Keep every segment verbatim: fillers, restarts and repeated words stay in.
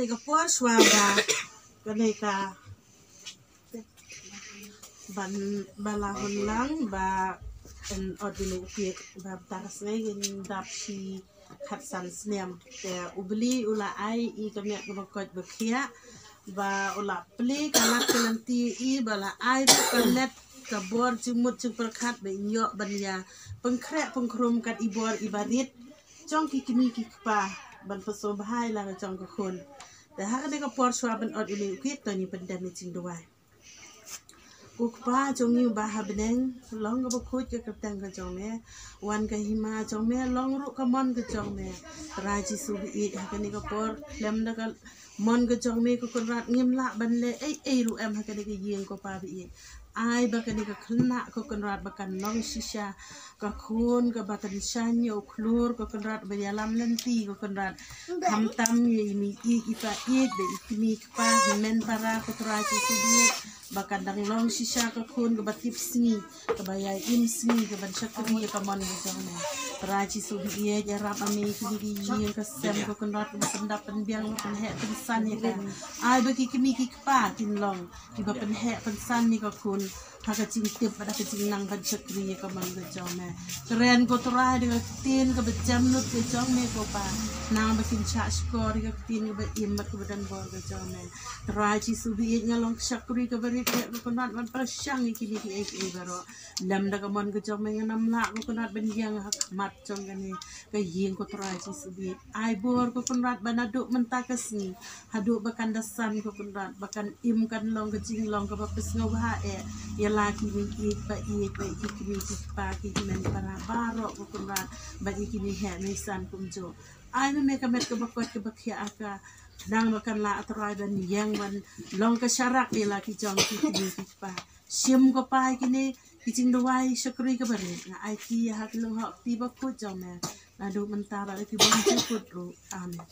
Ka por shuwa ba kane ka ban ba la hun lang ba yn ot ïa u kit ba ta ka sngi ngin dap shi khatsan snem. Te u Blei u la ai ïa ka miat kaba koit ba khiah ba u la plie ka lad ka lynti ïa i ba la ai ruh ka met ka bor jingmut jingpyrkhat ba in ïoh ban ïa pynkhreh pynkhrum kat i bor i barit jong ki kmie ki kpa ban pynshong bha ïa la ka jong ka khun. Te ha kane ka por shuwa ban ot ïa une u kit to ngin pyndem ïa ka jingduwai. Ko Kpa jong ngi uba ha bneng, long kaba khuid ka kyrteng ka jong me, wan ka hima jong me, long ruh ka mon ka jong me. Trai Jisu ba ïeit, ha kane ka por khlem da ka mon ka jong me ko Kynrad ngim lah ban leh ei ei ruh em ha kane ka ïing ko Pa ba ïeit. Ai ba kane ka khynnah ko Kynrad ba kan long shisha ka khun kaba kan shaniah u khlur ko Kynrad ba ïalam lynti ko Kynrad. Khamtam ïa i mei ïeit i pa ïeit ba i kmie i kpa hynmen para ko Trai Jisu ba ïeit ba kan dang long shisha ka khun kaba tip sngi kaba ïa im sngi kaban shakri ïa ka mon ka jong me. Trai Jisu ba ïeit ïarap ma me kine ki ïing ka sem ko Kynrad kaba pyndap pynbiang ba pynheh pynsan ïa ka. Ai ba ki kmie ki kpa kin long kiba pynheh pynsan ïa ka khun ha ka jingtip bad ha ka jingnang ban shakri ïa ka mon ka jong me. Kren ko Trai da ka ktien kaba jem lut ka jong me ko Pa, nang ba kin shah shkor ïa ka ktien kaba im bad kaba don bor ka jong me. Trai Jisu ba ïeit nga long ka shakri kaba rit rit ko Kynrad ban pyrshang ïa kine kiei kiei baroh. Lem da ka mon ka jong me ngan ym lah ko Kynrad ban ïeng ha khmat jong kane ka ïing ko Trai Jisu ba ïeit. Ai bor ko Kynrad ba naduh mynta ka sngi haduh ba kan da san ko Kynrad ba kan im kan long ka jinglong kaba pyrshang bha eh ïa la ki mei ïeit pa ïeit ba ïa ki kmie ki kpa ki hynmen para baroh ko Kynrad ba ïa ki mei heh mei san kumjuh. Ai ma me ka met kaba koit kaba khiah ha ka nang ba kan lah Trai ban ïeng ban long ka sharak ïa la ki jong ki kmie ki kpa. Shim ko Pa ïa kine ki jingduwai shakri kaba rit nga aiti ïa ha ki lynga kti ba khuid jong me naduh mynta bad ha ki bymjukut ruh. Amen.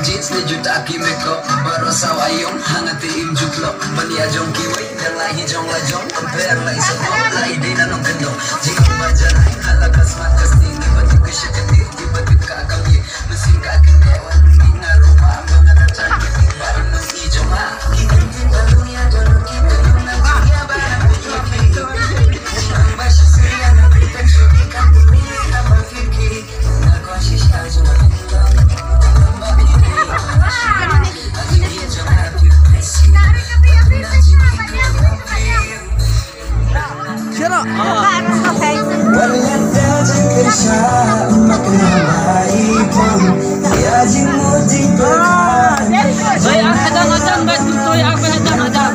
Jeans ne juta ki makeup, baroh saw aiom, hangta im juklop. Ban ïa jong kiwei, dang la hi jong la jong, compare la i sop, la i dei na nongkyndong. Jingkam ba janai, hala ka smart ka sting, ki ba tip ka shakati, ki ba tip ka kamye. Mynsiem ka kynthei wan, ki nga rupa, ba nga ta chan, ki ba im nong i jong nga. Ki kynthei ba lu ïa don, ki ba lu na jia ba na ki ki. Jingkam ba shi sri ana ki ta chu ki ka ki mi, ka ba ki ki. Bai, ang hadang, hadang, bai, tutoy, ang bai, hadang, hadang.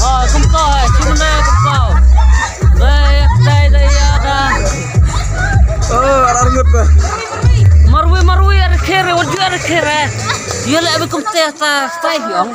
Ah, kumta, kumne, kumta. Dai, dai, dai, ya, da. Oh, arar ngut ba. Marwei, marwei, ar khere, wajur ar khere. Yole, abi kumte, ta, ta, yong.